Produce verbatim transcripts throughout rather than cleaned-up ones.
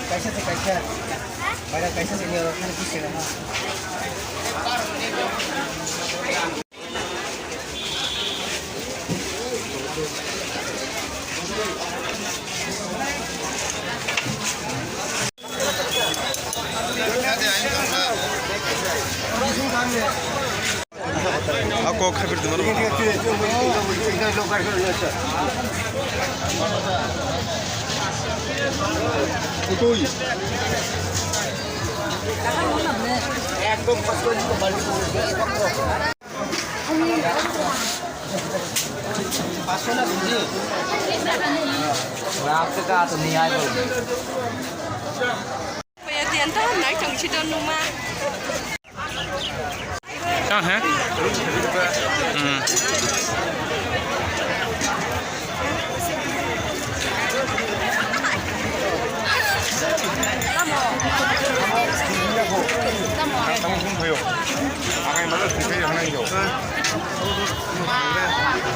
Kaisa se kaisa. Baira kaisa se ni oro khani kisi na. Ako khabir dum. Ekdom পাঁচশো না বুঝি? রাখতে কা তো নিয়ে আয় বলো। Kaya tiyan to nai tong si don numa. Kang he? Hmm.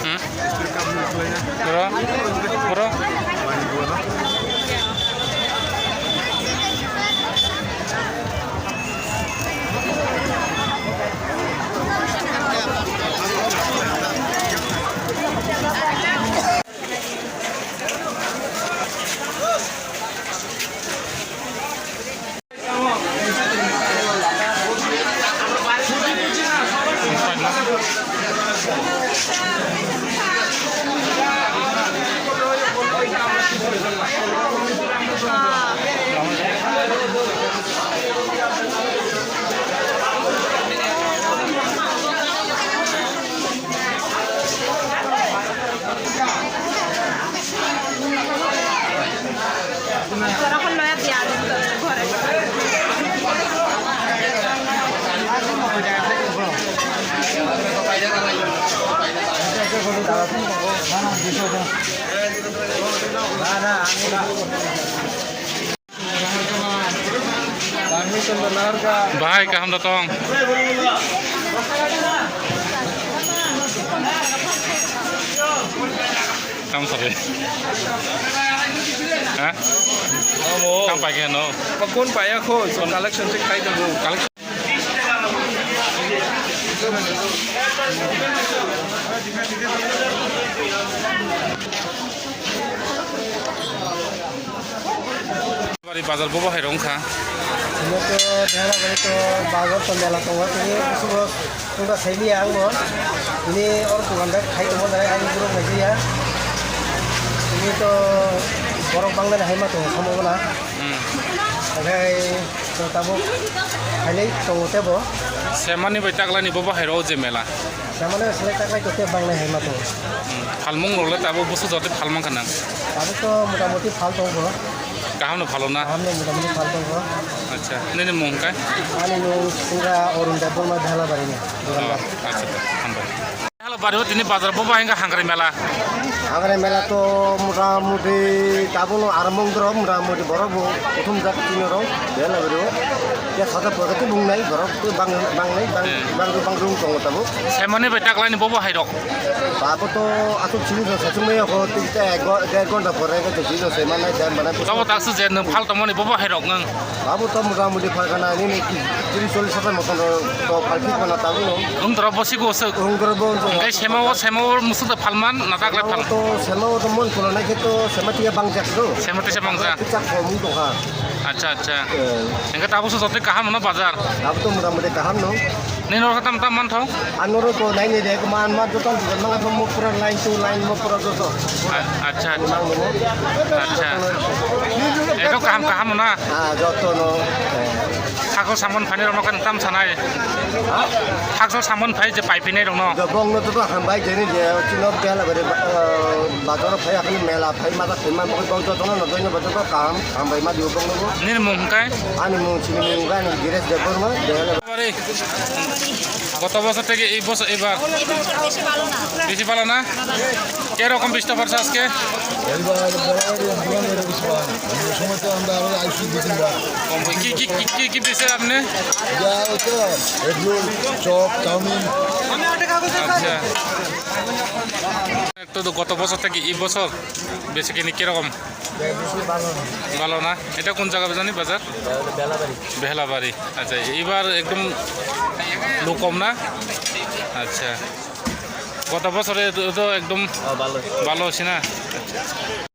Hmm? Bro? Bro? Bahai kaham da tong. Kam sabi. Ha? Amo. Kam pakai no. Pakun paya ko, so collection check kai dong. Collection. Bari bazar bobo hai rong kha. Ino to Dhelabari to bazar to mela tongo, tini busugo tungka sailiya ang bo. Tini oro dogan dak khai tongo, dai ang borok naijaya. Tini to borok bangnani hai ma tongo, samo bola. Hmm. Okhai to tabuk khailai tongo tebo. Semani bai taklani bobo hai rok je mela. Semani bai selai taklai to tebo bangnai hai ma tongo. Hmm. Phalmung rok le tabuk busu jote phalmang khanang. Tabuk to motamoti phal tongo. Kaham no phalo na? Kaham no motamoti phal tongo. Acha, nini mung kai? Ani mung Singha Arun Debbarma Dhalabari ni. Oh, acha, hambai. Bari o tini bazar bo bahai wngkha Hangrai mela. Hangrai mela to mota moti tabuk no arambo wng tong, mota moti borok bo kuthum jak tini rok bela bari o. Ya sada pore to bung nai borok to bang bang nai bang bang bang rung tongo tabuk. Semani bai taklai ni bo bahai rok. Abo to asuk chini rok sachung mai ko tik ta ek go- der gonta pore ko chini rok semana jam bana. Tabo taksu je nwng phal tongmani bo bahai rok nwng. Abo to mota moti phalkana nini tris chollis hajar moton rok to phalphi khana tabuk no. Wng toro bo sigo swk. Wng toro bo wng toro. Hingke sema o, sema o musuk da phalman na daklai phal. Sema o to, sema o to mon kono nai khe to sema tiya bangjak do. Sema tisa bangja. Tichak khomung tongkha. Acha, acha. Eh. Hingke tabuk so jotoi kaham no bazar. Abo to mota moti kaham no. Nini oro tam tam man thong? Ang oro ko nai ni de, ko man ma joto ang tiga manga mo pura line to line mo pura joto. A-, acha, acha. Mang mo. Acha. Eko kaham kaham na? Ah, joto no. Hakso samon phani rok no kan tam sanai. Ha? Hakso samon phai je pai phinai rok no. Jo bong no joto hambai je ni je, chino bela bare, eh, bazar phai akhni mela phai ma ta phai ma bong joto no no joto no joto kaham, hambai ma dio bong no. Nini mung hingkai? Ani mung chini mung gani Gires Debbarma, Dehela. এবারে গত বছর থেকে এই বছর এবার এই বছর বেশি ভালো না। বেশি ভালো না? কিরকম বৃষ্টি পড়ছে আজকে? এইবার বরাবরই আমরা বেশি ভালো। অন্য সময় তো আমরা আবার আইসি দিতে পারি। কম। কি কি কি কি কি বেচেন আপনি? যা হচ্ছে এগরোল, চপ, চাউমিন। আচ্ছা। তো গত বছর থেকে এই বছর বেচা কিনি কিরকম? ভালো না। এটা কোন জায়গা জানি বাজার? বেহালাবাড়ি। আচ্ছা, এবার একদম লোক কম না? আচ্ছা, গত বছরে তো, তো একদম ভালো ছিল না? আচ্ছা।